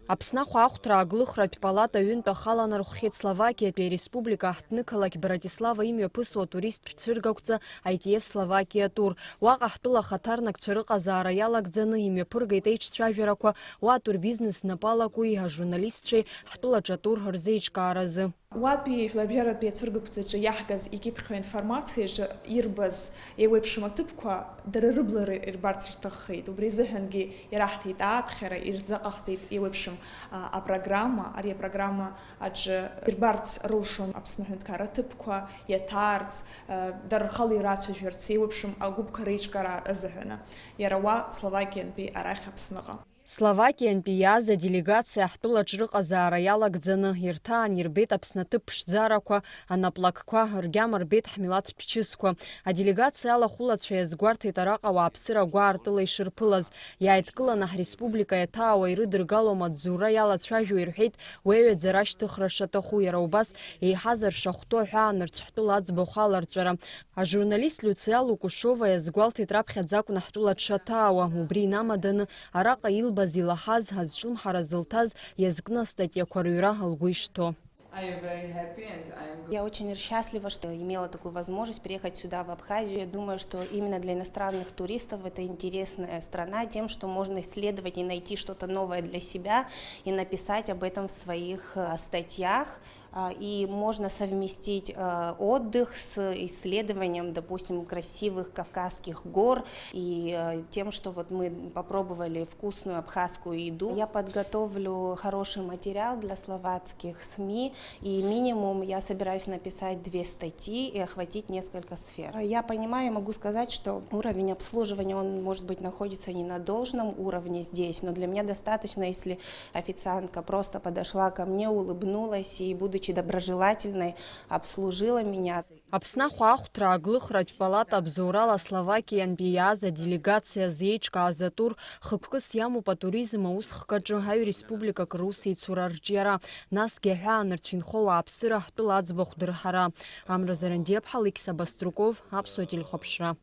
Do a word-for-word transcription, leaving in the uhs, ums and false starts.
Аԥсны ахәаахәҭра аглыхратә палата ҩынтә ахала нархәхьеит Словакиатәи ареспублика аҳҭнықалақь Братислава имҩаԥысуа атуристтә цәыргақәҵа I T F Словакия тур. Уаҟа ҳтәыла ахаҭарнакцәа рыҟазаара иалагӡаны имҩаԥыргеит еиҿцәажәарақәа уа атурбизнес знапы алакуи ажурналистцәеи ҳтәылаҿы атур рзеиҿкааразы. Уатәи жәларбжьаратәи ацәыргақәҵаҿы иаҳгаз икьыԥхьу аинформациаҿы ирбаз еиуеиԥшым аҭыԥқәа дара рыбла ир-, ирбарц рҭаххеит. Убри азыҳәангьы ираҳҭеит ааԥхьара, ирзыҟаҳҵеит еиуеиԥшым, а, апрограмма. Ари апрограмма аҿы ирбарц рылшон Аԥсны аҳәынҭқарра аҭыԥқәа, иаҭаарц, а, дара рхала ирацәажәарц, еиуеиԥшым агәыԥқәа реиҿкаара азыҳәаны. Иара уа Словакиантәи арахь Аԥсныҟа. Словакиантәи иааз аделегациа ҳтәылаҿ рыҟазаара иалагӡаны ирҭаан ирбеит Аԥсны аҭыԥ ԥшӡарақәа, анаплакқәа, ргьама рбеит ҳмилаҭтә чысқәа. Аделегациа алахәылацәа иазгәарҭеит араҟа ауааԥсыра гәаартыла ишырԥылаз. Иааидкыланы ҳреспублика иаҭаауа ирыдыргало амаҵзура иалацәажәо ирҳәеит уеҩаӡара ашьҭыхра шаҭаху, иара убас еиҳазар шахәҭоу аҳәаанырцә ҳтәыла аӡбахә аларҵәара. Ажурналист Люциа Лукушова иазгәалҭеит раԥхьаӡа акәны ҳтәыла дшаҭаауа, убри инамаданы араҟа илбаз, илаҳаз, азҿлымҳара зылҭаз иазкны астатиақәа рыҩра лгәы ишҭоу. I am very happy and I am Я очень счастлива, что имела такую возможность приехать сюда, в Абхазию. Я думаю, что именно для иностранных туристов это интересная страна тем, что можно исследовать и найти что-то новое для себя и написать об этом в своих, э, статьях. А, и можно совместить, э, отдых с исследованием, допустим, красивых кавказских гор и, э, тем, что вот мы попробовали вкусную абхазскую еду. Я подготовлю хороший материал для словацких СМИ, и минимум я собираюсь написать две статьи и охватить несколько сфер. Я понимаю и могу сказать, что уровень обслуживания, он, может быть, находится не на должном уровне здесь, но для меня достаточно, если официантка просто подошла ко мне, улыбнулась и, будучи доброжелательной, обслужила меня. Аԥсны ахәаахәҭра аглыхратә палата абзоурала Словакиантәи иааз аделегациа зеиҿкааз атур хықәкыс иамоуп атуризм аусхкаҿы аҩ республикак русеицура арҿиара, насгьы аҳәаанырцә инхо ауааԥсыра ҳтәыла аӡбахә дырҳара. Амра Зарандиаԥҳа, Алықьса Баструков, Аԥсуа телехәаԥшра.